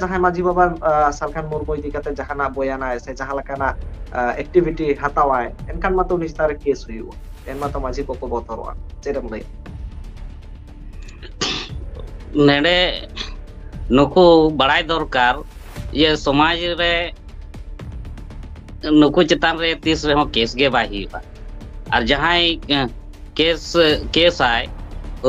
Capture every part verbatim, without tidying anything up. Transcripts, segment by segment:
ᱡᱟᱦᱟᱸᱭ ᱢᱟᱹᱡᱷᱤ ᱵᱟᱵᱟ ᱥᱟᱞᱠᱷᱟᱱ ᱢᱩᱨᱢᱩ ᱤᱫᱤ ᱠᱟᱛᱮ ᱡᱟᱦᱟᱱᱟᱜ ᱵᱚᱭᱟᱱᱟᱭ ᱥᱮ ᱡᱟᱦᱟᱸ ᱞᱮᱠᱟᱱᱟᱜ ᱮᱠᱴᱤᱵᱷᱤᱴᱤ ᱦᱟᱛᱟᱣᱟᱭ, ᱮᱱᱠᱷᱟᱱ ᱢᱟᱛᱚ ᱩᱱᱤ ᱪᱮᱛᱟᱱ ᱨᱮ ᱠᱮᱥ ᱦᱩᱭᱩᱜᱼᱟ᱾ ᱮᱱ ᱢᱟᱛᱚ ᱢᱟᱹᱡᱷᱤ ᱠᱚᱠᱚ ᱵᱚᱛᱚᱨᱚᱜᱼᱟ᱾ ᱪᱮᱫ ᱮᱢ ᱞᱟᱹᱭᱟ? ᱱᱮᱰᱮ ᱱᱩᱠᱩ ᱵᱟᱲᱟᱭ ᱫᱚᱨᱠᱟᱨ ᱡᱮ ᱥᱚᱢᱟᱡᱽ ᱨᱮ ᱱᱩᱠᱩ ᱪᱮᱛᱟᱱ ᱨᱮ ᱛᱤᱥ ᱨᱮᱦᱚᱸ ᱠᱮᱥ ᱜᱮ ᱵᱟᱭ ᱦᱩᱭᱩᱜᱼᱟ᱾ ᱟᱨ ᱡᱟᱦᱟᱸᱭ ᱠᱮᱥ ᱠᱮᱥᱟᱭ,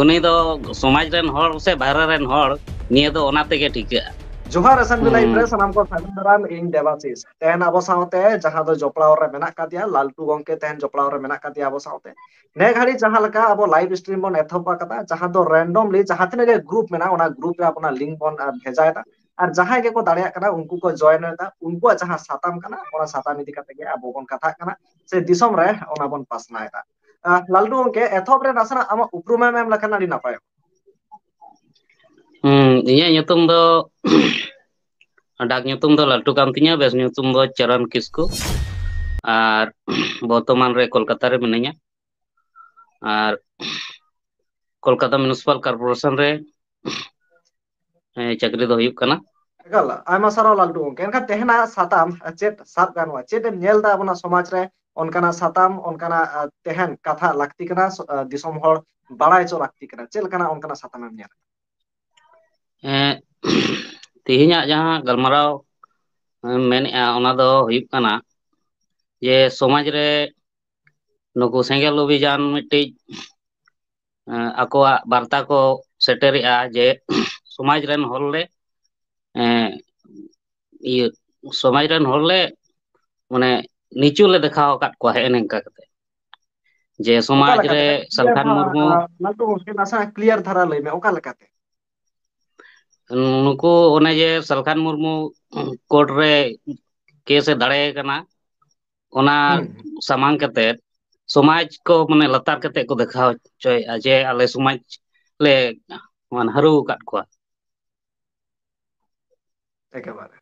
ᱩᱱᱤ ᱫᱚ ᱥᱚᱢᱟᱡᱽ ᱨᱮᱱ ᱦᱚᱲ ᱥᱮ ᱵᱟᱦᱨᱮ ᱨᱮᱱ ᱦᱚᱲ, ᱱᱤᱭᱟᱹ ᱫᱚ ᱚᱱᱟ ᱛᱮᱜᱮ ᱴᱷᱤᱠᱟᱹᱜᱼᱟ᱾ ᱡᱚᱦᱟᱨ ᱮᱥᱮᱢᱵᱞᱤ ᱞᱟᱭᱤᱵᱷ ᱨᱮ ᱥᱟᱱᱟᱢ ᱠᱚ ᱥᱟᱹᱜᱩᱱ ᱫᱟᱨᱟᱢ᱾ ᱤᱧ ᱫᱮᱵᱟᱥᱤᱥ᱾ ᱛᱮᱦᱮᱧ ᱟᱵᱚ ᱥᱟᱶᱛᱮ ᱡᱟᱦᱟᱸ ᱫᱚ ᱡᱚᱯᱲᱟᱣ ᱨᱮ ᱢᱮᱱᱟᱜ ᱠᱟᱫᱮᱭᱟ, ᱞᱟᱞᱴᱩ ᱜᱚᱝᱠᱮ ᱛᱮᱦᱮᱧ ᱡᱚᱯᱲᱟᱣ ᱨᱮ ᱢᱮᱱᱟᱜ ᱠᱟᱫᱮᱭᱟ ᱟᱵᱚ ᱥᱟᱶᱛᱮ᱾ ᱱᱮ ᱜᱷᱟᱹᱲᱤᱡ ᱡᱟᱦᱟᱸ ᱞᱮᱠᱟ ᱟᱵᱚ ᱞᱟᱭᱤᱵᱷ ᱥᱴᱨᱤᱢ ᱵᱚᱱ ᱮᱛᱚᱦᱚᱵ ᱟᱠᱟᱫᱟ, ᱡᱟᱦᱟᱸ ᱫᱚ ᱨᱮᱱᱰᱚᱢᱞᱤ ᱡᱟᱦᱟᱸ ᱛᱤᱱᱟᱹᱜ ᱜᱮ ᱜᱨᱩᱯ ᱢᱮᱱᱟᱜᱼᱟ, ᱚᱱᱟ ᱜᱨᱩᱯ ᱨᱮ ᱟᱵᱚᱱᱟᱜ ᱞᱤᱝᱠ ᱵᱚᱱ ᱵᱷᱮᱡᱟᱭᱮᱫᱟ᱾ ᱟᱨ ᱡᱟᱦᱟᱸᱭ ᱜᱮᱠᱚ ᱫᱟᱲᱮᱭᱟᱜ ᱠᱟᱱᱟ, ᱩᱱᱠᱩ ᱠᱚ ᱡᱚᱭᱮᱱ ᱮᱫᱟ᱾ ᱩᱱᱠᱩᱣᱟᱜ ᱡᱟᱦᱟᱸ ᱥᱟᱛᱟᱢ ᱠᱟᱱᱟ, ᱚᱱᱟ ᱥᱟᱛᱟᱢ ᱤᱫᱤ ᱠᱟᱛᱮ ᱜᱮ ᱟᱵᱚ ᱵᱚᱱ ᱠᱟᱛᱷᱟᱜ ᱠᱟᱱᱟ ᱥᱮ ᱫᱤᱥᱚᱢ ᱨᱮ ᱚᱱᱟ ᱵᱚᱱ ᱯᱟᱥᱱᱟᱣ ᱮᱫᱟ᱾ ᱞᱟᱞᱰᱩ ᱜᱚᱝᱠᱮ, ᱮᱛᱚᱦᱚᱵ ᱨᱮ ᱱᱟᱥᱮᱱᱟᱜ ᱟᱢᱟᱜ ᱩᱯᱨᱩᱢᱮᱢ ᱮᱢ ᱞᱮᱠᱷᱟᱱ ᱟᱹᱰᱤ ᱱᱟᱯᱟᱭᱚᱜᱼᱟ᱾ ᱦᱩᱸ, ᱤᱧᱟᱹᱜ ᱧᱩᱛᱩᱢ ᱫᱚ ᱰᱟᱠ ᱧᱩᱛᱩᱢ ᱫᱚ ᱞᱟᱞᱴᱩ ᱠᱟᱱ ᱛᱤᱧᱟᱹ, ᱵᱮᱥ ᱧᱩᱛᱩᱢ ᱫᱚ ᱪᱚᱨᱚᱱ ᱠᱤᱥᱠᱩ᱾ ᱟᱨ ᱵᱚᱨᱛᱚᱢᱟᱱ ᱨᱮ ᱠᱳᱞᱠᱟᱛᱟ ᱨᱮ ᱢᱤᱱᱟᱹᱧᱟ᱾ ᱟᱨ ᱠᱳᱞᱠᱟᱛᱟ ᱢᱤᱭᱩᱱᱤᱥᱤᱯᱟᱞ ᱠᱚᱨᱯᱳᱨᱮᱥᱚᱱ ᱨᱮ ᱪᱟᱹᱠᱨᱤ ᱫᱚ ᱦᱩᱭᱩᱜ ᱠᱟᱱᱟ᱾ ᱮᱠᱟᱞ, ᱟᱭᱢᱟ ᱥᱟᱨᱦᱟᱣ ᱞᱟᱞᱴᱩ ᱜᱚᱝᱠᱮ᱾ ᱮᱱᱠᱷᱟᱱ ᱛᱮᱦᱮᱧᱟᱜ ᱥᱟᱛᱟᱢ ᱪᱮᱫ ᱥᱟᱵ ᱜᱟᱱᱚᱜᱼᱟ? ᱪᱮᱫ ᱮᱢ ᱧᱮᱞ ᱮᱫᱟ ᱟᱵᱚᱱᱟᱜ ᱥᱚᱢᱟᱡᱽ ᱨᱮ ᱚᱱᱠᱟᱱᱟᱜ ᱥᱟᱛᱟᱢ, ᱚᱱᱠᱟᱱᱟᱜ ᱛᱮᱦᱮᱧ ᱠᱟᱛᱷᱟ ᱞᱟᱹᱠᱛᱤ ᱠᱟᱱᱟ, ᱫᱤᱥᱚᱢ ᱦᱚᱲ ᱵᱟᱲᱟᱭ ᱦᱚᱪᱚ ᱞᱟᱹᱠᱛᱤ ᱠᱟᱱᱟ? ᱪᱮᱫ ᱞᱮᱠᱟᱱᱟᱜ ᱚᱱᱠᱟᱱᱟᱜ ᱥᱟᱛᱟᱢ ᱮᱢ ᱧᱮᱞ ᱮᱫᱟ? ᱛᱮᱦᱮᱧᱟᱜ ᱡᱟᱦᱟᱸ ᱜᱟᱞᱢᱟᱨᱟᱣ ᱢᱮᱱᱮᱫᱼᱟ, ᱚᱱᱟ ᱫᱚ ᱦᱩᱭᱩᱜ ᱠᱟᱱᱟ ᱡᱮ ᱥᱚᱢᱟᱡᱽ ᱨᱮ ᱱᱩᱠᱩ ᱥᱮᱸᱜᱮᱞ ᱚᱵᱷᱤᱡᱟᱱ ᱢᱤᱫᱴᱤᱡ ᱟᱠᱚᱣᱟᱜ ᱵᱟᱨᱛᱟ ᱠᱚ ᱥᱮᱴᱮᱨᱮᱜᱼᱟ ᱡᱮ ᱥᱚᱢᱟᱡᱽ ᱨᱮᱱ ᱦᱚᱲ ᱞᱮ, ᱤᱭᱟᱹ, ᱥᱚᱢᱟᱡᱽ ᱨᱮᱱ ᱦᱚᱲ ᱞᱮ ᱢᱟᱱᱮ ᱱᱤᱪᱩ ᱞᱮ ᱫᱮᱠᱷᱟᱣ ᱟᱠᱟᱫ ᱠᱚᱣᱟ, ᱦᱮᱸ, ᱱᱤᱝᱠᱟ ᱠᱟᱛᱮ ᱡᱮ ᱥᱚᱢᱟᱡᱽ ᱨᱮ ᱥᱟᱞᱠᱷᱟᱱ ᱢᱩᱨᱢᱩ ᱞᱟᱞᱴᱩ ᱜᱚᱝᱠᱮ, ᱱᱟᱥᱮᱱᱟᱜ ᱠᱞᱤᱭᱟᱨ ᱫᱷᱟᱨᱟ ᱞᱟᱹᱭ ᱢᱮ, ᱚᱠᱟ ᱞᱮᱠᱟᱛᱮ? ᱱᱩᱠᱩ ᱚᱱᱮ ᱡᱮ ᱥᱟᱞᱠᱷᱟᱱ ᱢᱩᱨᱢᱩ ᱠᱳᱨᱴ ᱨᱮ ᱠᱮᱥ ᱮ ᱫᱟᱲᱮ ᱠᱟᱱᱟ, ᱚᱱᱟ ᱥᱟᱢᱟᱝ ᱠᱟᱛᱮ ᱥᱚᱢᱟᱡᱽ ᱠᱚ ᱢᱟᱱᱮ ᱞᱟᱛᱟᱨ ᱠᱟᱛᱮ ᱠᱚ ᱫᱮᱠᱷᱟᱣ ᱦᱚᱪᱚᱭᱮᱫᱼᱟ ᱡᱮ ᱟᱞᱮ ᱥᱚᱢᱟᱡᱽ ᱞᱮ ᱢᱟᱱᱮ ᱦᱟᱹᱨᱩ ᱟᱠᱟᱫ ᱠᱚᱣᱟ᱾ ᱮᱠᱮᱵᱟᱨᱮ᱾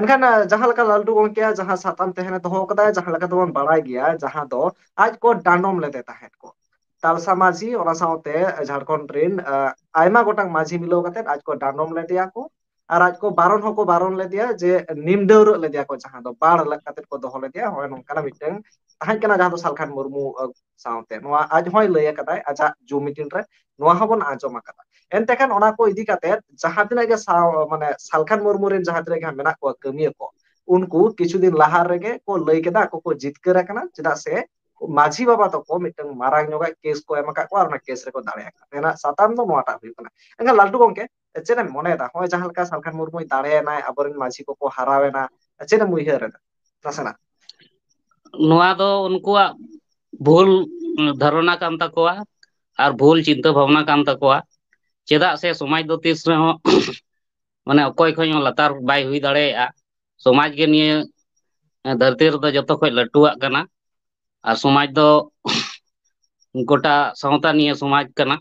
ᱮᱱᱠᱷᱟᱱ ᱡᱟᱦᱟᱸ ᱞᱮᱠᱟ ᱞᱟᱞᱴᱩ ᱜᱚᱝᱠᱮᱭᱟᱜ ᱡᱟᱦᱟᱸ ᱥᱟᱛᱟᱢ ᱛᱮᱦᱮᱧ ᱫᱚᱦᱚ ᱠᱟᱫᱟᱭ, ᱡᱟᱦᱟᱸ ᱞᱮᱠᱟ ᱛᱮᱵᱚᱱ ᱵᱟᱲᱟᱭ ᱜᱮᱭᱟ, ᱡᱟᱦᱟᱸ ᱫᱚ ᱟᱡ ᱠᱚ ᱰᱟᱸᱰᱚᱢ ᱞᱮᱫᱮ ᱛᱟᱦᱮᱸᱫ ᱠᱚ᱾ ᱛᱟᱞᱥᱟ ᱢᱟᱹᱡᱷᱤ, ᱚᱱᱟ ᱥᱟᱶᱛᱮ ᱡᱷᱟᱲᱠᱷᱚᱸᱰ ᱨᱮᱱ ᱟᱭᱢᱟ ᱜᱚᱴᱟᱝ ᱢᱟᱹᱡᱷᱤ ᱢᱤᱞᱟᱹᱣ ᱠᱟᱛᱮ ᱟᱡ ᱠᱚ ᱰᱟᱸᱰᱚᱢ ᱞᱮᱫᱮᱭᱟ ᱠᱚ᱾ ᱟᱨ ᱟᱡ ᱠᱚ ᱵᱟᱨᱚᱱ ᱦᱚᱸᱠᱚ ᱵᱟᱨᱚᱱ ᱞᱮᱫᱮᱭᱟ ᱡᱮ ᱱᱤᱢ ᱰᱟᱹᱣᱨᱟᱹᱜ ᱞᱮᱫᱮᱭᱟ ᱠᱚ, ᱡᱟᱦᱟᱸ ᱫᱚ ᱵᱟᱲ ᱞᱮᱠᱟ ᱠᱟᱛᱮ ᱠᱚ ᱫᱚᱦᱚ ᱞᱮᱫᱮᱭᱟ᱾ ᱦᱚᱸᱜᱼᱚᱭ ᱱᱚᱝᱠᱟᱱᱟᱜ ᱢᱤᱫᱴᱟᱝ ᱛᱟᱦᱮᱸ ᱠᱟᱱᱟ, ᱡᱟᱦᱟᱸ ᱫᱚ ᱥᱟᱞᱠᱷᱟᱱ ᱢᱩᱨᱢᱩ ᱥᱟᱶᱛᱮ᱾ ᱱᱚᱣᱟ ᱟᱡ ᱦᱚᱸᱭ ᱞᱟᱹᱭ ᱟᱠᱟᱫᱟᱭ ᱟᱡᱟᱜ ᱡᱩᱢ ᱢᱤᱴᱤᱝ ᱨᱮ, ᱱᱚᱣᱟ ᱦᱚᱸᱵᱚᱱ ᱟᱸᱡᱚᱢ ᱟᱠᱟᱫᱟ᱾ ᱮᱱᱛᱮ ᱠᱷᱟᱱ ᱚᱱᱟ ᱠᱚ ᱤᱫᱤ ᱠᱟᱛᱮ ᱡᱟᱦᱟᱸ ᱛᱤᱱᱟᱹᱜ ᱜᱮ ᱥᱟᱶ ᱢᱟᱱᱮ ᱥᱟᱞᱠᱷᱟᱱ ᱢᱩᱨᱢᱩ ᱨᱮᱱ ᱡᱟᱦᱟᱸ ᱛᱤᱱᱟᱹᱜ ᱜᱮ ᱢᱮᱱᱟᱜ ᱠᱚᱣᱟ ᱠᱟᱹᱢᱤᱭᱟᱹ ᱠᱚ, ᱩᱱᱠᱩ ᱠᱤᱪᱷᱩ ᱫᱤᱱ ᱞᱟᱦᱟ ᱨᱮᱜᱮ ᱠᱚ ᱞᱟᱹᱭ ᱠᱮᱫᱟ ᱟᱠᱚ ᱠᱚ ᱡᱤᱛᱠᱟᱹᱨ ᱟᱠᱟᱱᱟ, ᱪᱮᱫᱟᱜ ᱥᱮ ᱢᱟᱹᱡᱷᱤ ᱵᱟᱵᱟ ᱛᱟᱠᱚ ᱢᱤᱫᱴᱟᱝ ᱢᱟᱨᱟᱝ ᱧᱚᱜᱟᱜ ᱠᱮᱥ ᱠᱚ ᱮᱢ ᱟᱠᱟᱫ ᱠᱚᱣᱟ ᱟᱨ ᱚᱱᱟ ᱠᱮᱥ ᱨᱮᱠᱚ ᱫᱟᱲᱮ ᱟᱠᱟᱱᱟ᱾ ᱛᱮᱱᱟᱜ ᱥᱟᱛᱟᱢ ᱫᱚ ᱱᱚᱣᱟᱴᱟᱜ ᱦᱩᱭᱩᱜ ᱠᱟᱱᱟ᱾ ᱮᱱᱠᱷᱟᱱ ᱞᱟᱞᱴᱩ ᱜᱚᱢᱠᱮ, ᱪᱮᱫ ᱮᱢ ᱢᱚᱱᱮᱭᱮᱫᱟ? ᱱᱚᱜᱼᱚᱭ ᱡᱟᱦᱟᱸ ᱞᱮᱠᱟ ᱥᱟᱞᱠᱷᱟᱱ ᱢᱩᱨᱢᱩᱭ ᱫᱟᱲᱮᱭᱮᱱᱟᱭ, ᱟᱵᱚᱨᱮᱱ ᱢᱟᱹᱡᱷᱤ ᱠᱚᱠᱚ ᱦᱟᱨᱟᱣᱮᱱᱟ, ᱪᱮᱫ ᱮᱢ ᱩᱭᱦᱟᱹᱨ ᱮᱫᱟ ᱱᱟᱥᱮᱱᱟᱜ? ᱱᱚᱣᱟ ᱫᱚ ᱩᱱᱠᱩᱣᱟᱜ ᱵᱷᱩᱞ ᱫᱷᱟᱨᱚᱱᱟ ᱠᱟᱱ ᱛᱟᱠᱚᱣᱟ᱾ ᱟᱨ ᱵᱷᱩᱞ ᱪᱤᱱᱛᱟᱹ ᱵᱷᱟᱵᱽᱱᱟ ᱠᱟᱱ ᱛᱟᱠᱚᱣᱟ᱾ ᱪᱮᱫᱟᱜ ᱥᱮ ᱥᱚᱢᱟᱡᱽ ᱫᱚ ᱛᱤᱥ ᱨᱮᱦᱚᱸ ᱢᱟᱱᱮ ᱚᱠᱚᱭ ᱠᱷᱚᱱ ᱦᱚᱸ ᱞᱟᱛᱟᱨ ᱵᱟᱭ ᱦᱩᱭ ᱫᱟᱲᱮᱭᱟᱜᱼᱟ᱾ ᱥᱚᱢᱟᱡᱽ ᱜᱮ ᱱᱤᱭᱟᱹ ᱫᱷᱟᱹᱨᱛᱤ ᱨᱮᱫᱚ ᱡᱚᱛᱚ ᱠᱷᱚᱱ ᱞᱟᱹᱴᱩᱣᱟᱜ ᱠᱟᱱᱟ᱾ ᱟᱨ ᱥᱚᱢᱟᱡᱽ ᱫᱚ ᱜᱚᱴᱟ ᱥᱟᱶᱛᱟ ᱱᱤᱭᱟᱹ ᱥᱚᱢᱟᱡᱽ ᱠᱟᱱᱟ᱾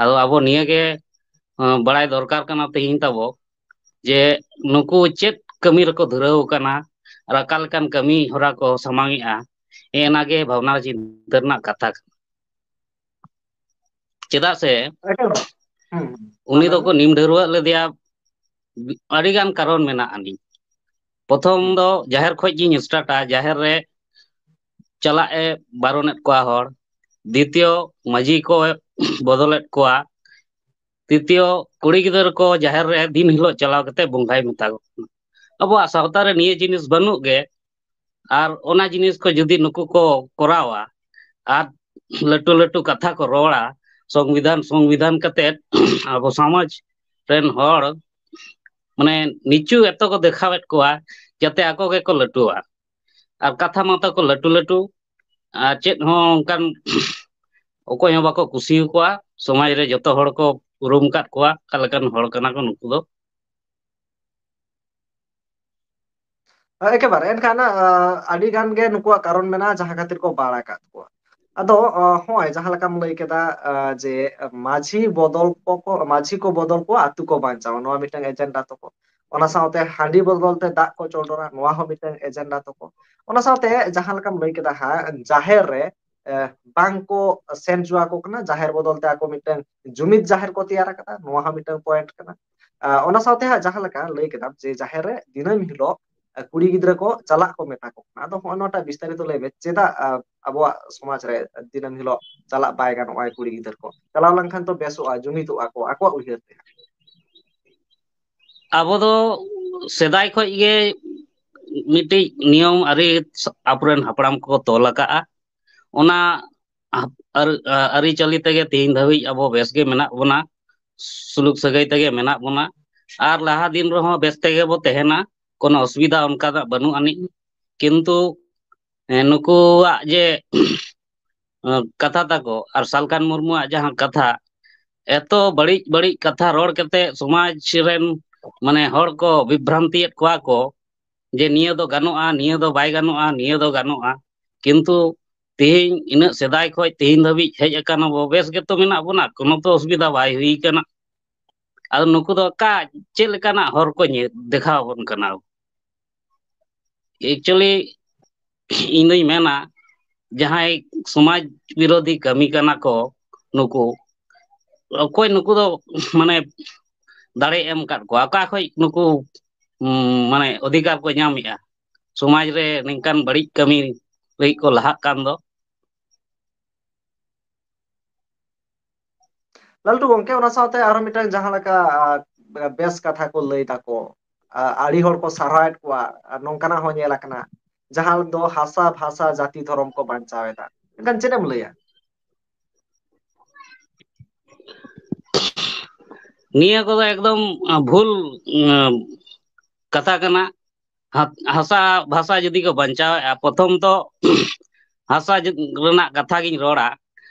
ᱟᱫᱚ ᱟᱵᱚ ᱱᱤᱭᱟᱹ ᱜᱮ ᱵᱟᱲᱟᱭ ᱫᱚᱨᱠᱟᱨ ᱠᱟᱱᱟ ᱛᱮᱦᱮᱧ ᱛᱟᱵᱚ, ᱡᱮ ᱱᱩᱠᱩ ᱪᱮᱫ ᱠᱟᱹᱢᱤ ᱨᱮᱠᱚ ᱫᱷᱩᱨᱟᱹᱣ ᱟᱠᱟᱱᱟ ᱟᱨ ᱚᱠᱟ ᱞᱮᱠᱟᱱ ᱠᱟᱹᱢᱤ ᱦᱚᱨᱟ ᱠᱚ ᱥᱟᱢᱟᱝ ᱮᱜᱼᱟ᱾ ᱚᱱᱟᱜᱮ ᱵᱷᱟᱵᱽᱱᱟ ᱪᱤᱱᱛᱟᱹ ᱨᱮᱱᱟᱜ ᱠᱟᱛᱷᱟ ᱠᱟᱱᱟ᱾ ᱪᱮᱫᱟᱜ ᱥᱮ ᱩᱱᱤ ᱫᱚᱠᱚ ᱱᱤᱢ ᱰᱷᱟᱹᱨᱣᱟᱹᱜ ᱞᱮᱫᱮᱭᱟ, ᱟᱹᱰᱤᱜᱟᱱ ᱠᱟᱨᱚᱱ ᱢᱮᱱᱟᱜ ᱟᱹᱱᱤᱡ᱾ ᱯᱨᱚᱛᱷᱚᱢ ᱫᱚ ᱡᱟᱦᱮᱨ ᱠᱷᱚᱱ ᱜᱤᱧ ᱥᱴᱟᱨᱴᱟ, ᱡᱟᱦᱮᱨ ᱨᱮ ᱪᱟᱞᱟᱜ ᱮ ᱵᱟᱨᱚᱱᱮᱫ ᱠᱚᱣᱟ ᱦᱚᱲ᱾ ᱫᱤᱛᱤᱭᱚ, ᱢᱟᱹᱡᱷᱤ ᱠᱚ ᱵᱚᱫᱚᱞᱮᱫ ᱠᱚᱣᱟ᱾ ᱛᱨᱤᱛᱤᱭᱚ, ᱠᱩᱲᱤ ᱜᱤᱫᱟᱹᱨ ᱠᱚ ᱡᱟᱦᱮᱨ ᱨᱮ ᱫᱤᱱ ᱦᱤᱞᱳᱜ ᱪᱟᱞᱟᱣ ᱠᱟᱛᱮ ᱵᱚᱸᱜᱟᱭ ᱢᱮᱛᱟ ᱠᱚ ᱠᱟᱱᱟ᱾ ᱟᱵᱚᱣᱟᱜ ᱥᱟᱶᱛᱟ ᱨᱮ ᱱᱤᱭᱟᱹ ᱡᱤᱱᱤᱥ ᱵᱟᱹᱱᱩᱜ ᱜᱮ᱾ ᱟᱨ ᱚᱱᱟ ᱡᱤᱱᱤᱥ ᱠᱚ ᱡᱩᱫᱤ ᱱᱩᱠᱩ ᱠᱚ ᱠᱚᱨᱟᱣᱟ ᱟᱨ ᱞᱟᱹᱴᱩ ᱞᱟᱹᱴᱩ ᱠᱟᱛᱷᱟ ᱠᱚ ᱨᱚᱲᱟ, ᱥᱚᱝᱵᱤᱫᱷᱟᱱ ᱥᱚᱝᱵᱤᱫᱷᱟᱱ ᱠᱟᱛᱮ ᱟᱵᱚ ᱥᱚᱢᱟᱡᱽ ᱨᱮᱱ ᱦᱚᱲ ᱢᱟᱱᱮ ᱱᱤᱪᱩ ᱮᱛᱚ ᱠᱚ ᱫᱮᱠᱷᱟᱣᱮᱫ ᱠᱚᱣᱟ ᱡᱟᱛᱮ ᱟᱠᱚ ᱜᱮᱠᱚ ᱞᱟᱹᱴᱩᱣᱟ᱾ ᱟᱨ ᱠᱟᱛᱷᱟ ᱢᱟᱛᱚ ᱠᱚ ᱞᱟᱹᱴᱩ ᱞᱟᱹᱴᱩ, ᱟᱨ ᱪᱮᱫ ᱦᱚᱸ ᱚᱱᱠᱟᱱ ᱚᱠᱚᱭ ᱦᱚᱸ ᱵᱟᱠᱚ ᱠᱩᱥᱤ ᱟᱠᱚᱣᱟ᱾ ᱥᱚᱢᱟᱡᱽ ᱨᱮ ᱡᱚᱛᱚ ᱦᱚᱲ ᱠᱚ ᱩᱨᱩᱢ ᱟᱠᱟᱫ ᱠᱚᱣᱟ ᱚᱠᱟ ᱞᱮᱠᱟᱱ ᱦᱚᱲ ᱠᱟᱱᱟ ᱠᱚ ᱱᱩᱠᱩ ᱫᱚ᱾ ᱮᱠᱮᱵᱟᱨᱮ᱾ ᱮᱱᱠᱷᱟᱱ ᱟᱹᱰᱤ ᱜᱟᱱ ᱜᱮ ᱱᱩᱠᱩᱣᱟᱜ ᱠᱟᱨᱚᱱ ᱢᱮᱱᱟᱜᱼᱟ ᱡᱟᱦᱟᱸ ᱠᱷᱟᱹᱛᱤᱨ ᱠᱚ ᱵᱟᱲ ᱟᱠᱟᱫ ᱠᱚᱣᱟ᱾ ᱟᱫᱚ ᱦᱚᱸᱜᱼᱚᱭ ᱡᱟᱦᱟᱸ ᱞᱮᱠᱟᱢ ᱞᱟᱹᱭ ᱠᱮᱫᱟ, ᱡᱮ ᱢᱟᱹᱡᱷᱤ ᱵᱚᱫᱚᱞ ᱠᱚ ᱢᱟᱹᱡᱷᱤ ᱠᱚ ᱵᱚᱫᱚᱞ ᱠᱚᱣᱟ, ᱟᱹᱛᱩ ᱠᱚ ᱵᱟᱧᱪᱟᱣᱟ, ᱱᱚᱣᱟ ᱢᱤᱫᱴᱟᱝ ᱮᱡᱮᱱᱰᱟ ᱛᱟᱠᱚ᱾ ᱚᱱᱟ ᱥᱟᱶᱛᱮ ᱦᱟᱺᱰᱤ ᱵᱚᱫᱚᱞ ᱛᱮ ᱫᱟᱜ ᱠᱚ ᱪᱚᱰᱚᱨᱟ, ᱱᱚᱣᱟ ᱦᱚᱸ ᱢᱤᱫᱴᱟᱝ ᱮᱡᱮᱱᱰᱟ ᱛᱟᱠᱚ᱾ ᱚᱱᱟ ᱥᱟᱶᱛᱮ ᱡᱟᱦᱟᱸ ᱞᱮᱠᱟᱢ ᱞᱟᱹᱭ ᱠᱮᱫᱟ ᱦᱟᱸᱜ, ᱡᱟᱦᱮᱨ ᱨᱮ ᱵᱟᱝ ᱠᱚ ᱥᱮᱱ ᱦᱚᱪᱚ ᱟᱠᱚ ᱠᱟᱱᱟ, ᱡᱟᱦᱮᱨ ᱵᱚᱫᱚᱞ ᱛᱮ ᱟᱠᱚ ᱢᱤᱫᱴᱟᱝ ᱡᱩᱢᱤᱫ ᱡᱟᱦᱮᱨ ᱠᱚ ᱛᱮᱭᱟᱨ ᱟᱠᱟᱫᱟ, ᱱᱚᱣᱟ ᱦᱚᱸ ᱢᱤᱫᱴᱟᱝ ᱯᱚᱭᱮᱱᱴ ᱠᱟᱱᱟ᱾ ᱟᱸ, ᱚᱱᱟ ᱥᱟᱶᱛᱮ ᱦᱟᱸᱜ ᱡᱟᱦᱟᱸ ᱞᱮᱠᱟ ᱞᱟᱹᱭ ᱠᱮᱫᱟᱢ ᱡᱮ ᱡᱟᱦᱮᱨ ᱨᱮ ᱫᱤᱱᱟᱹᱢ ᱦᱤᱞᱳᱜ, ᱟᱸ, ᱠᱩᱲᱤ ᱜᱤᱫᱽᱨᱟᱹ ᱠᱚ ᱪᱟᱞᱟᱜ ᱠᱚ ᱢᱮᱛᱟ ᱠᱚ ᱠᱟᱱᱟ, ᱟᱫᱚ ᱦᱚᱸᱜᱼᱚ ᱱᱚᱣᱟᱴᱟᱜ ᱵᱤᱥᱛᱟᱨᱤᱛᱚ ᱞᱟᱹᱭ ᱢᱮ, ᱪᱮᱫᱟᱜ, ᱟᱸ, ᱟᱵᱚᱣᱟᱜ ᱥᱚᱢᱟᱡᱽ ᱨᱮ ᱫᱤᱱᱟᱹᱢ ᱦᱤᱞᱳᱜ ᱪᱟᱞᱟᱜ ᱵᱟᱭ ᱜᱟᱱᱚᱜᱼᱟ ᱠᱩᱲᱤ ᱜᱤᱫᱽᱨᱟᱹ ᱠᱚ? ᱪᱟᱞᱟᱣ ᱞᱮᱱᱠᱷᱟᱱ ᱛᱚ ᱵᱮᱥᱚᱜᱼᱟ, ᱡᱩᱢᱤᱫᱚᱜᱼᱟ ᱠᱚ ᱟᱠᱚᱣᱟᱜ ᱩᱭᱦᱟᱹᱨ ᱛᱮ᱾ ᱟᱵᱚ ᱫᱚ ᱥᱮᱫᱟᱭ ᱠᱷᱚᱡ ᱜᱮ ᱢᱤᱫᱴᱤᱡ ᱱᱤᱭᱚᱢ ᱟᱹᱨᱤ ᱟᱵᱚᱨᱮᱱ ᱦᱟᱯᱲᱟᱢ ᱠᱚ ᱛᱚᱞ ᱟᱠᱟᱫᱼᱟ᱾ ᱚᱱᱟ ᱟᱹᱨ-, ᱟᱹᱨᱤᱪᱟᱹᱞᱤ ᱛᱮᱜᱮ ᱛᱮᱦᱮᱧ ᱫᱷᱟᱹᱵᱤᱡ ᱟᱵᱚ ᱵᱮᱥ ᱜᱮ ᱢᱮᱱᱟᱜ ᱵᱚᱱᱟ, ᱥᱩᱞᱩᱠ ᱥᱟᱹᱜᱟᱹᱭ ᱛᱮᱜᱮ ᱢᱮᱱᱟᱜ ᱵᱚᱱᱟ᱾ ᱟᱨ ᱞᱟᱦᱟ ᱫᱤᱱ ᱨᱮᱦᱚᱸ ᱵᱮᱥ ᱛᱮᱜᱮ ᱵᱚ ᱛᱟᱦᱮᱱᱟ, ᱠᱳᱱᱳ ᱚᱥᱩᱵᱤᱫᱷᱟ ᱚᱱᱠᱟᱱᱟᱜ ᱵᱟᱹᱱᱩᱜ ᱟᱹᱱᱤᱡ᱾ ᱠᱤᱱᱛᱩ, ᱮ, ᱱᱩᱠᱩᱣᱟᱜ ᱡᱮ ᱠᱟᱛᱷᱟ ᱛᱟᱠᱚ ᱟᱨ ᱥᱟᱞᱠᱷᱟᱱ ᱢᱩᱨᱢᱩᱣᱟᱜ ᱡᱟᱦᱟᱸ ᱠᱟᱛᱷᱟ, ᱮᱛᱚ ᱵᱟᱹᱲᱤᱡ ᱵᱟᱹᱲᱤᱡ ᱠᱟᱛᱷᱟ ᱨᱚᱲ ᱠᱟᱛᱮ ᱥᱚᱢᱟᱡᱽ ᱨᱮᱱ, ᱢᱟᱱᱮ, ᱦᱚᱲ ᱠᱚ ᱵᱤᱵᱷᱨᱟᱱᱛᱤᱭᱮᱫ ᱠᱚᱣᱟ ᱠᱚ ᱡᱮ ᱱᱤᱭᱟᱹ ᱫᱚ ᱜᱟᱱᱚᱜᱼᱟ, ᱱᱤᱭᱟᱹ ᱫᱚ ᱵᱟᱭ ᱜᱟᱱᱚᱜᱼᱟ, ᱱᱤᱭᱟᱹ ᱫᱚ ᱜᱟᱱᱚᱜᱼᱟ᱾ ᱠᱤᱱᱛᱩ ᱛᱮᱦᱮᱧ, ᱤᱱᱟᱹᱜ ᱥᱮᱫᱟᱭ ᱠᱷᱚᱡ ᱛᱮᱦᱮᱧ ᱫᱷᱟᱹᱵᱤᱡ ᱦᱮᱡ ᱟᱠᱟᱱ ᱟᱵᱚ, ᱵᱮᱥ ᱜᱮᱛᱚ ᱢᱮᱱᱟᱜ ᱵᱚᱱᱟ, ᱠᱳᱱᱳ ᱛᱚ ᱚᱥᱩᱵᱤᱫᱷᱟ ᱵᱟᱭ ᱦᱩᱭ ᱠᱟᱱᱟ᱾ ᱟᱫᱚ ᱱᱩᱠᱩ ᱫᱚ ᱚᱠᱟ ᱪᱮᱫ ᱞᱮᱠᱟᱱᱟᱜ ᱦᱚᱨ ᱠᱚ ᱧᱮ-, ᱫᱮᱠᱷᱟᱣ ᱟᱵᱚᱱ ᱠᱟᱱᱟ? Actually, ᱤᱧ ᱫᱩᱧ ᱢᱮᱱᱟ, ᱡᱟᱦᱟᱸᱭ ᱥᱚᱢᱟᱡᱽ ᱵᱤᱨᱳᱫᱷᱤ ᱠᱟᱹᱢᱤ ᱠᱟᱱᱟ ᱠᱚ ᱱᱩᱠᱩ, ᱚᱠᱚᱭ ᱱᱩᱠᱩ ᱫᱚ, ᱢᱟᱱᱮ, ᱫᱟᱲᱮ ᱮᱢ ᱟᱠᱟᱫ ᱠᱚᱣᱟ? ᱚᱠᱟ ᱠᱷᱚᱡ ᱱᱩᱠᱩ, ᱩᱸ, ᱢᱟᱱᱮ, ᱚᱫᱷᱤᱠᱟᱨ ᱠᱚ ᱧᱟᱢᱮᱜᱼᱟ? ᱥᱚᱢᱟᱡᱽ ᱨᱮ ᱱᱤᱝᱠᱟᱱ ᱵᱟᱹᱲᱤᱡ ᱠᱟᱹᱢᱤ ᱞᱟᱹᱜᱤᱫ ᱠᱚ ᱞᱟᱦᱟᱜ ᱠᱟᱱ ᱫᱚ᱾ ᱞᱟᱞᱴᱩ ᱜᱚᱝᱠᱮ, ᱚᱱᱟ ᱥᱟᱶᱛᱮ ᱟᱨᱦᱚᱸ ᱢᱤᱫᱴᱟᱝ ᱡᱟᱦᱟᱸ ᱞᱮᱠᱟ, ᱟ, ᱵᱮᱥ ᱠᱟᱛᱷᱟ ᱠᱚ ᱞᱟᱹᱭ ᱫᱟᱠᱚ, ᱟ, ᱟᱹᱰᱤ ᱦᱚᱲ ᱠᱚ ᱥᱟᱨᱦᱟᱣᱮᱫ ᱠᱚᱣᱟ, ᱟᱨ ᱱᱚᱝᱠᱟᱱᱟᱜ ᱦᱚᱸ ᱧᱮᱞ ᱟᱠᱟᱱᱟ, ᱡᱟᱦᱟᱸ ᱫᱚ ᱦᱟᱥᱟ, ᱵᱷᱟᱥᱟ, ᱡᱟᱹᱛᱤ, ᱫᱷᱚᱨᱚᱢ ᱠᱚ ᱵᱟᱧᱪᱟᱣ ᱮᱫᱟ᱾ ᱢᱮᱱᱠᱷᱟᱱ ᱪᱮᱫ ᱮᱢ ᱞᱟᱹᱭᱟ? ᱱᱤᱭᱟᱹ ᱠᱚᱫᱚ ᱮᱠᱫᱚᱢ, ᱟ, ᱵᱷᱩᱞ, ᱩᱢ, ᱠᱟᱛᱷᱟ ᱠᱟᱱᱟ᱾ ᱦᱟ-, ᱦᱟᱥᱟ ᱵᱷᱟᱥᱟ ᱡᱩᱫᱤ ᱠᱚ ᱵᱟᱧᱪᱟᱣᱮᱫᱼᱟ, ᱯᱨᱚᱛᱷᱚᱢ ᱛᱚ ᱦᱟᱥᱟ ᱡᱩ-, ᱨᱮᱱᱟᱜ ᱠᱟᱛᱷᱟ ᱜᱤᱧ ᱨᱚᱲᱟ᱾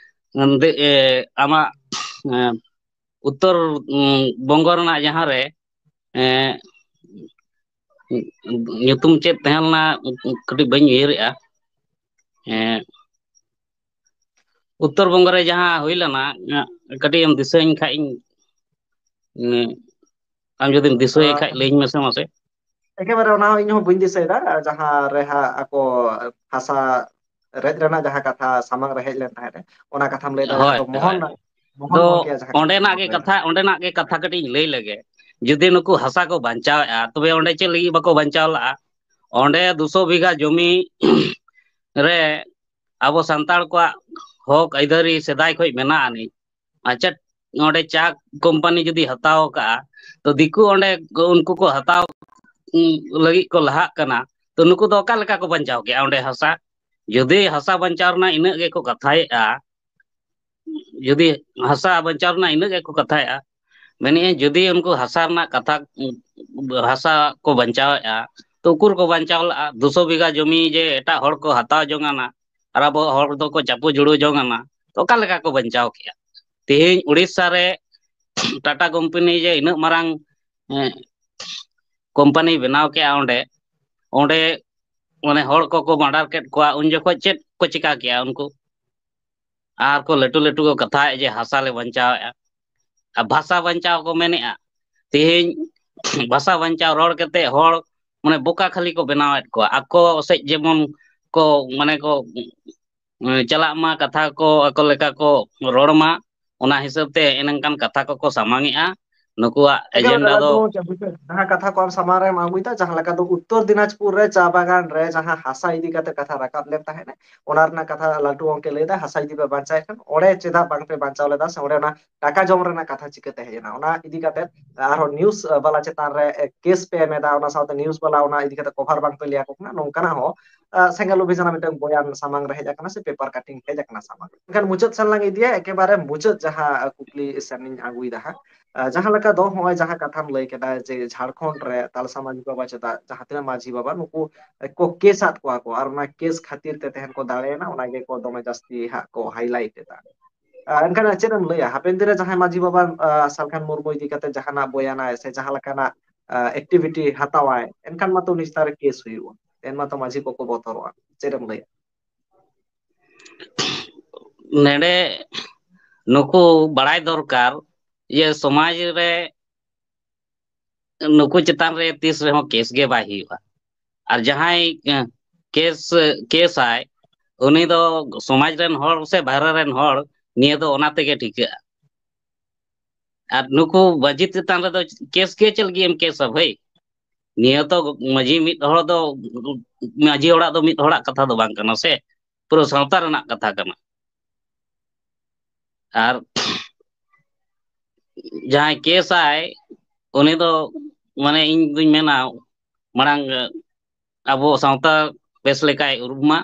ᱮᱱᱛᱮ, ᱮ, ᱟᱢᱟᱜ, ᱮ, ᱩᱛᱛᱚᱨ, ᱩᱢ, ᱵᱚᱝᱜᱚ ᱨᱮᱱᱟᱜ ᱡᱟᱦᱟᱸ ᱨᱮ, ᱮ, ᱧᱩᱛᱩᱢ ᱪᱮᱫ ᱛᱟᱦᱮᱸ ᱞᱮᱱᱟ, ᱠᱟᱹᱴᱤᱡ ᱵᱟᱹᱧ ᱩᱭᱦᱟᱹᱨᱮᱜᱼᱟ᱾ ᱮ, ᱩᱛᱛᱚᱨ ᱵᱚᱝᱜᱚ ᱨᱮ ᱡᱟᱦᱟᱸ ᱦᱩᱭ ᱞᱮᱱᱟ, ᱠᱟᱹᱴᱤᱡ ᱮᱢ ᱫᱤᱥᱟᱹᱧ ᱠᱷᱟᱡ ᱤᱧ, ᱟᱢ ᱡᱩᱫᱤᱢ ᱫᱤᱥᱟᱹᱭ ᱟ, ᱠᱷᱟᱡ ᱞᱟᱹᱭᱟᱹᱧ ᱢᱮᱥᱮ ᱢᱟᱥᱮ᱾ ᱮᱠᱮᱵᱟᱨᱮ ᱚᱱᱟ ᱦᱚᱸ ᱤᱧ ᱦᱚᱸ ᱵᱟᱹᱧ ᱫᱤᱥᱟᱹᱭᱮᱫᱟ, ᱡᱟᱦᱟᱸ ᱨᱮ ᱦᱟᱸᱜ ᱟᱠᱚ ᱦᱟᱥᱟ ᱨᱮᱡ ᱨᱮᱱᱟᱜ ᱡᱟᱦᱟᱸ ᱠᱟᱛᱷᱟ ᱥᱟᱢᱟᱝ ᱨᱮ ᱦᱮᱡ ᱞᱮᱱ ᱛᱟᱦᱮᱸᱫ ᱨᱮ, ᱚᱱᱟ ᱠᱟᱛᱷᱟᱢ ᱞᱟᱹᱭᱫᱟ, ᱡᱟᱦᱟᱸ ᱦᱳᱭ, ᱫᱚ ᱢᱳᱦᱚᱱ, ᱦᱳᱭ᱾ ᱢᱳᱦᱚᱱ ᱫᱚ ᱜᱚᱢᱠᱮᱭᱟᱜ ᱡᱟᱦᱟᱸ ᱠᱟᱛᱷᱟ ᱚᱸᱰᱮᱱᱟᱜ ᱜᱮ ᱢᱳᱦᱚᱱ ᱨᱮ᱾ ᱠᱟᱛᱷᱟ, ᱚᱸᱰᱮᱱᱟᱜ ᱜᱮ ᱠᱟᱛᱷᱟ ᱠᱟᱹᱴᱤᱡ ᱤᱧ ᱞᱟᱹᱭ ᱞᱮᱜᱮ᱾ ᱡᱩᱫᱤ ᱱᱩᱠᱩ ᱦᱟᱥᱟ ᱠᱚ ᱵᱟᱧᱪᱟᱣᱮᱫᱼᱟ, ᱛᱚᱵᱮ ᱚᱸᱰᱮ ᱪᱮᱫ ᱞᱟᱹᱜᱤᱫ ᱵᱟᱠᱚ ᱵᱟᱧᱪᱟᱣ ᱞᱟᱜᱼᱟ? ᱚᱸᱰᱮ ᱫᱩᱥᱚ ᱵᱤᱜᱷᱟ ᱡᱚᱢᱤ ᱨᱮ ᱟᱵᱚ ᱥᱟᱱᱛᱟᱲ ᱠᱚᱣᱟᱜ ᱦᱚᱠ ᱟᱹᱭᱫᱟᱹᱨᱤ ᱥᱮᱫᱟᱭ ᱠᱷᱚᱱ ᱢᱮᱱᱟᱜ ᱟᱹᱱᱤᱡ᱾ ᱟᱪᱪᱷᱟ, ᱚᱸᱰᱮ ᱪᱟ ᱠᱳᱢᱯᱟᱱᱤ ᱡᱩᱫᱤ ᱦᱟᱛᱟᱣ ᱠᱟᱜᱼᱟ, ᱛᱚ ᱫᱤᱠᱩ ᱚᱸᱰᱮ ᱩᱱᱠᱩ ᱠᱚ ᱦᱟᱛᱟᱣ, ᱩᱸ, ᱞᱟᱹᱜᱤᱫ ᱠᱚ ᱞᱟᱦᱟᱜ ᱠᱟᱱᱟ, ᱛᱚ ᱱᱩᱠᱩ ᱫᱚ ᱚᱠᱟ ᱞᱮᱠᱟ ᱠᱚ ᱵᱟᱧᱪᱟᱣ ᱠᱮᱜᱼᱟ ᱚᱸᱰᱮ ᱦᱟᱥᱟ? ᱡᱩᱫᱤ ᱦᱟᱥᱟ ᱵᱟᱧᱪᱟᱣ ᱨᱮᱱᱟᱜ ᱤᱱᱟᱹᱜ ᱜᱮᱠᱚ ᱠᱟᱛᱷᱟᱭᱮᱫᱼᱟ, ᱡᱩᱫᱤ ᱦᱟᱥᱟ ᱵᱟᱧᱪᱟᱣ ᱨᱮᱱᱟᱜ ᱤᱱᱟᱹᱜ ᱜᱮᱠᱚ ᱠᱟᱛᱷᱟᱭᱮᱫᱼᱟ, ᱢᱮᱱᱮᱫᱼᱟᱹᱧ, ᱡᱩᱫᱤ ᱩᱱᱠᱩ ᱦᱟᱥᱟ ᱨᱮᱱᱟᱜ ᱠᱟᱛᱷᱟ, ᱦᱟᱥᱟ ᱠᱚ ᱵᱟᱧᱪᱟᱣᱮᱫᱼᱟ, ᱛᱚ ᱩᱠᱩᱨ ᱠᱚ ᱵᱟᱧᱪᱟᱣ ᱞᱟᱜᱼᱟ? ᱫᱩᱥᱚ ᱵᱤᱜᱷᱟ ᱡᱚᱢᱤ ᱡᱮ ᱮᱴᱟᱜ ᱦᱚᱲ ᱠᱚ ᱦᱟᱛᱟᱣ ᱡᱚᱝ ᱟᱱᱟ ᱟᱨ ᱟᱵᱚ ᱦᱚᱲ ᱫᱚᱠᱚ ᱪᱟᱯᱚ ᱡᱩᱲᱩ ᱡᱚᱝ ᱟᱱᱟ, ᱛᱚ ᱚᱠᱟ ᱞᱮᱠᱟ ᱠᱚ ᱵᱟᱧᱪᱟᱣ ᱠᱮᱜᱼᱟ? ᱛᱮᱦᱮᱧ ᱩᱲᱤᱥᱥᱟ ᱨᱮ ᱴᱟᱴᱟ ᱠᱳᱢᱯᱟᱱᱤ ᱡᱮ ᱤᱱᱟᱹᱜ ᱢᱟᱨᱟᱝ, ᱮᱸ, ᱠᱳᱢᱯᱟᱱᱤ ᱵᱮᱱᱟᱣ ᱠᱮᱜᱼᱟ, ᱚᱸᱰᱮ, ᱚᱸᱰᱮ ᱢᱟᱱᱮ ᱦᱚᱲ ᱠᱚᱠᱚ ᱢᱟᱰᱟᱨ ᱠᱮᱫ ᱠᱚᱣᱟ, ᱩᱱ ᱡᱚᱠᱷᱚᱡ ᱪᱮᱫ ᱠᱚ ᱪᱤᱠᱟ ᱠᱮᱜᱼᱟ ᱩᱱᱠᱩ? ᱟᱨ ᱠᱚ ᱞᱟᱹᱴᱩ ᱞᱟᱹᱴᱩ ᱠᱚ ᱠᱟᱛᱷᱟᱭᱮᱫ ᱡᱮ ᱦᱟᱥᱟ ᱞᱮ ᱵᱟᱧᱪᱟᱣᱮᱫᱼᱟ, ᱟᱨ ᱵᱷᱟᱥᱟ ᱵᱟᱧᱪᱟᱣ ᱠᱚ ᱢᱮᱱᱮᱫᱼᱟ᱾ ᱛᱮᱦᱮᱧ ᱵᱷᱟᱥᱟ ᱵᱟᱧᱪᱟᱣ ᱨᱚᱲ ᱠᱟᱛᱮ ᱦᱚᱲ ᱢᱟᱱᱮ ᱵᱚᱠᱟ ᱠᱷᱟᱹᱞᱤ ᱠᱚ ᱵᱮᱱᱟᱣᱮᱫ ᱠᱚᱣᱟ, ᱟᱠᱚ ᱥᱮᱫ ᱡᱮᱢᱚᱱ ᱠᱚ, ᱢᱟᱱᱮ ᱠᱚ, ᱮᱸ, ᱪᱟᱞᱟᱜ ᱢᱟ, ᱠᱟᱛᱷᱟ ᱠᱚ ᱟᱠᱚ ᱞᱮᱠᱟ ᱠᱚ ᱨᱚᱲ ᱢᱟ, ᱚᱱᱟ ᱦᱤᱥᱟᱹᱵ ᱛᱮ ᱮᱱᱮᱝᱠᱟᱱ ᱠᱟᱛᱷᱟ ᱠᱚᱠᱚ ᱥᱟᱢᱟᱝᱮᱜᱼᱟ᱾ ᱱᱩᱠᱩᱣᱟᱜ ᱮᱠᱮᱵᱟᱨᱮ ᱮᱡᱮᱱᱰᱟ ᱫᱚ ᱞᱟᱹᱴᱩ ᱵᱩᱡᱷᱟᱹᱣ, ᱡᱟᱦᱟᱸ ᱠᱟᱛᱷᱟ ᱠᱚ ᱟᱢ ᱥᱟᱢᱟᱝ ᱨᱮᱢ ᱟᱹᱜᱩᱭᱮᱫᱟ, ᱡᱟᱦᱟᱸ ᱞᱮᱠᱟ ᱫᱚ ᱩᱛᱛᱚᱨ ᱫᱤᱱᱟᱡᱽᱯᱩᱨ ᱨᱮ ᱪᱟ ᱵᱟᱜᱟᱱ ᱨᱮ ᱡᱟᱦᱟᱸ ᱦᱟᱥᱟ ᱤᱫᱤ ᱠᱟᱛᱮ ᱠᱟᱛᱷᱟ ᱨᱟᱠᱟᱵ ᱞᱮᱱ ᱛᱟᱦᱮᱸᱫ, ᱚᱱᱟ ᱨᱮᱱᱟᱜ ᱠᱟᱛᱷᱟ ᱞᱟᱹᱴᱩ ᱜᱚᱢᱠᱮ ᱞᱟᱹᱭᱫᱟ, ᱦᱟᱥᱟ ᱡᱩᱫᱤ ᱯᱮ ᱵᱟᱧᱪᱟᱣᱮᱫ ᱠᱷᱟᱱ ᱚᱸᱰᱮ ᱪᱮᱫᱟᱜ ᱵᱟᱝᱯᱮ ᱵᱟᱧᱪᱟᱣ ᱞᱮᱫᱟ, ᱥᱮ ᱚᱸᱰᱮ ᱚᱱᱟ ᱴᱟᱠᱟ ᱡᱚᱢ ᱨᱮᱱᱟᱜ ᱠᱟᱛᱷᱟ ᱪᱤᱠᱟᱹᱛᱮ ᱦᱮᱡ ᱮᱱᱟ, ᱚᱱᱟ ᱤᱫᱤ ᱠᱟᱛᱮ ᱟᱨᱦᱚᱸ ᱱᱤᱭᱩᱡᱽ ᱵᱟᱞᱟ ᱪᱮᱛᱟᱱ ᱨᱮ ᱠᱮᱥ ᱯᱮ ᱮᱢ ᱮᱫᱟ, ᱚᱱᱟ ᱥᱟᱶᱛᱮ ᱱᱤᱭᱩᱡᱽ ᱵᱟᱞᱟ ᱚᱱᱟ ᱤᱫᱤ ᱠᱟᱛᱮ ᱠᱚᱵᱷᱟᱨ ᱵᱟᱝᱯᱮ ᱞᱟᱹᱭ ᱟᱠᱚ ᱠᱟᱱᱟ, ᱱᱚᱝᱠᱟᱱᱟᱜ ᱦᱚᱸ, ᱟ, ᱥᱮᱸᱜᱮᱞ ᱚᱵᱷᱤᱡᱟᱱ ᱨᱮᱱᱟᱜ ᱢᱤᱫᱴᱟᱝ ᱵᱚᱭᱟᱱ ᱥᱟᱢᱟᱝ ᱨᱮ ᱦᱮᱡ ᱟᱠᱟᱱᱟ ᱥᱮ ᱯᱮᱯᱟᱨ ᱠᱟᱴᱤᱝ ᱦᱮᱡ ᱟᱠᱟᱱᱟ ᱥᱟᱢᱟᱝ ᱨᱮ᱾ ᱢᱮᱱᱠᱷᱟᱱ ᱢᱩᱪᱟᱹᱫ ᱥᱮᱱ ᱞᱟᱝ ᱤᱫᱤᱭᱟ, ᱮᱠᱮᱵᱟᱨᱮ ᱢᱩᱪᱟᱹᱫ ᱡᱟᱦᱟᱸ, ᱟ, ᱠᱩᱠᱞᱤ ᱥᱮᱱ ᱤᱧ ᱟᱹᱜᱩᱭᱮᱫᱟ ᱦᱟᱸᱜ᱾ ᱟ, ᱡᱟᱦᱟᱸ ᱞᱮᱠᱟ ᱫᱚ ᱱᱚᱜᱼᱚᱭ ᱡᱟᱦᱟᱸ ᱠᱟᱛᱷᱟᱢ ᱞᱟᱹᱭ ᱠᱮᱫᱟ ᱡᱮ ᱡᱷᱟᱲᱠᱷᱚᱸᱰ ᱨᱮ ᱛᱟᱞᱥᱟ ᱢᱟᱹᱡᱷᱤ ᱵᱟᱵᱟ ᱪᱮᱫᱟᱜ ᱡᱟᱦᱟᱸ ᱛᱤᱱᱟᱹᱜ ᱢᱟᱹᱡᱷᱤ ᱵᱟᱵᱟ ᱱᱩᱠᱩ ᱠᱚ ᱠᱮᱥ ᱟᱫ ᱠᱚᱣᱟ ᱠᱚ, ᱟᱨ ᱚᱱᱟ ᱠᱮᱥ ᱠᱷᱟᱹᱛᱤᱨ ᱛᱮ ᱛᱮᱦᱮᱧ ᱠᱚ ᱫᱟᱲᱮᱭᱮᱱᱟ, ᱚᱱᱟ ᱜᱮᱠᱚ ᱫᱚᱢᱮ ᱡᱟᱹᱥᱛᱤ ᱦᱟᱸᱜ ᱠᱚ highlight ᱮᱫᱟ᱾ ᱟ, ᱮᱱᱠᱷᱟᱱ ᱪᱮᱫ ᱮᱢ ᱞᱟᱹᱭᱟ ᱦᱟᱯᱮᱱ ᱫᱤᱱ ᱨᱮ ᱡᱟᱦᱟᱸᱭ ᱢᱟᱹᱡᱷᱤ ᱵᱟᱵᱟ, ᱟ, ᱥᱟᱞᱠᱷᱟᱱ ᱢᱩᱨᱢᱩ ᱤᱫᱤ ᱠᱟᱛᱮ ᱡᱟᱦᱟᱱᱟᱜ ᱵᱚᱭᱟᱱᱟᱭ ᱥᱮ ᱡᱟᱦᱟᱸ ᱞᱮᱠᱟᱱᱟᱜ, ᱟ, activity ᱦᱟᱛᱟᱣᱟᱭ, ᱮᱱᱠᱷᱟᱱ ᱢᱟᱛᱚ ᱩᱱᱤ ᱪᱮᱛᱟᱱ ᱨᱮ ᱠᱮᱥ ᱦᱩᱭᱩᱜᱼᱟ, ᱮᱱ ᱢᱟᱛᱚ ᱢᱟᱹᱡᱷᱤ ᱠᱚᱠᱚ ᱵᱚᱛᱚᱨᱚᱜᱼᱟ᱾ ᱪᱮᱫ ᱮᱢ ᱞᱟᱹᱭᱟ? ᱱᱮᱰᱮ ᱱᱩᱠᱩ ᱵᱟᱲᱟᱭ ᱫᱚᱨᱠᱟᱨ ᱡᱮ ᱥᱚᱢᱟᱡᱽ ᱨᱮ ᱱᱩᱠᱩ ᱪᱮᱛᱟᱱ ᱨᱮ ᱛᱤᱥ ᱨᱮᱦᱚᱸ ᱠᱮᱥ ᱜᱮ ᱵᱟᱭ ᱦᱩᱭᱩᱜᱼᱟ᱾ ᱟᱨ ᱡᱟᱦᱟᱸᱭ, ᱮᱸ, ᱠᱮᱥ, ᱠᱮᱥᱟᱭ, ᱩᱱᱤ ᱫᱚ ᱥᱚᱢᱟᱡᱽ ᱨᱮᱱ ᱦᱚᱲ ᱥᱮ ᱵᱟᱦᱨᱮ ᱨᱮᱱ ᱦᱚᱲ, ᱱᱤᱭᱟᱹ ᱫᱚ ᱚᱱᱟ ᱛᱮᱜᱮ ᱴᱷᱤᱠᱟᱹᱜᱼᱟ᱾ ᱟᱨ ᱱᱩᱠᱩ ᱢᱟᱹᱡᱷᱤ ᱪᱮᱛᱟᱱ ᱨᱮᱫᱚ ᱠᱮᱥ ᱜᱮ ᱪᱮᱫ ᱞᱟᱹᱜᱤᱫ ᱮᱢ ᱠᱮᱥᱟ ᱵᱷᱟᱹᱭ? ᱱᱤᱭᱟᱹ ᱛᱚ ᱢᱟᱹᱡᱷᱤ ᱢᱤᱫ ᱦᱚᱲ ᱫᱚ, ᱢᱟᱹᱡᱷᱤ ᱚᱲᱟᱜ ᱫᱚ ᱢᱤᱫ ᱦᱚᱲᱟᱜ ᱠᱟᱛᱷᱟ ᱫᱚ ᱵᱟᱝ ᱠᱟᱱᱟ ᱥᱮ, ᱯᱩᱨᱟᱹ ᱥᱟᱶᱛᱟ ᱨᱮᱱᱟᱜ ᱠᱟᱛᱷᱟ ᱠᱟᱱᱟ᱾ ᱟᱨ ᱡᱟᱦᱟᱸᱭ ᱠᱮᱥᱟᱭ, ᱩᱱᱤ ᱫᱚ, ᱢᱟᱱᱮ, ᱤᱧ ᱫᱩᱧ ᱢᱮᱱᱟ, ᱢᱟᱲᱟᱝ ᱟᱵᱚ ᱥᱟᱶᱛᱟ ᱵᱮᱥ ᱞᱮᱠᱟᱭ ᱩᱨᱩᱢ ᱢᱟ,